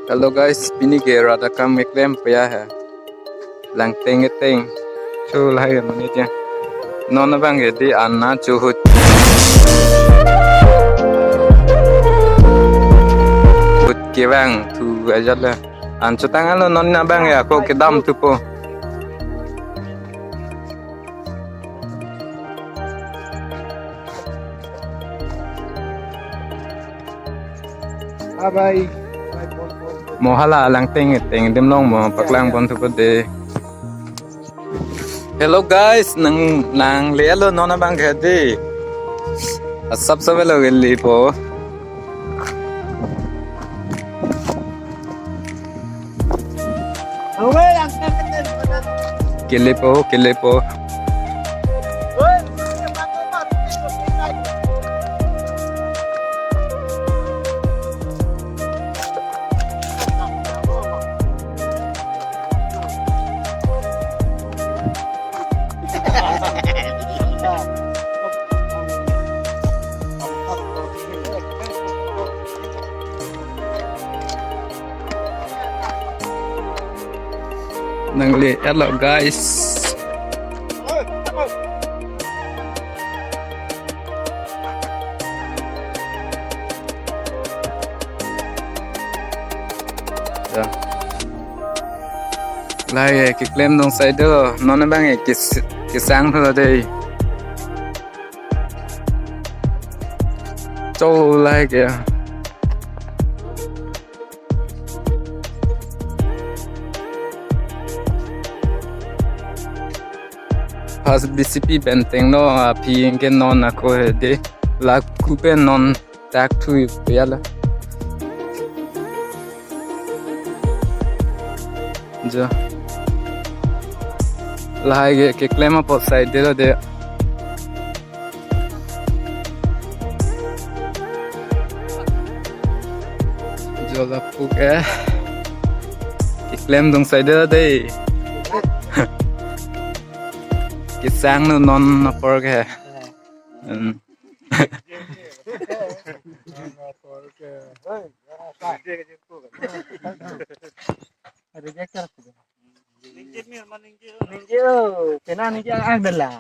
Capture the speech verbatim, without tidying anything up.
Hello guys, pini ke rat akam keklem paya hai. Langteng keteng. Cho lahai amonit ya. Non abang ke di ana chuhut. Hut kevang thu ajat la. An chutang alo non abang ya ko kedam thupo. Bye bye. Mo hala langteng keteng adim along mo paklang pon thupo de. Hello guys, nang nangle alo non abang ke di. Asap sap alo kelepo. Kelepo, kelepo. Nangle alo guys. Ya. Lahai keklem dong sai do, non abang ke kes-, kesang tho dei. Cho lahai ke. Pas B C P benteng no aphi ke non ako he de. Laku pen non tak thu ya la. Jo. Lahai ke keklem apot sai de lo de. Jo lapu ke. Keklem dong sai de dei. Kesang no non apor ke. Hmm. Ningje, oh, pena ningje ang dala.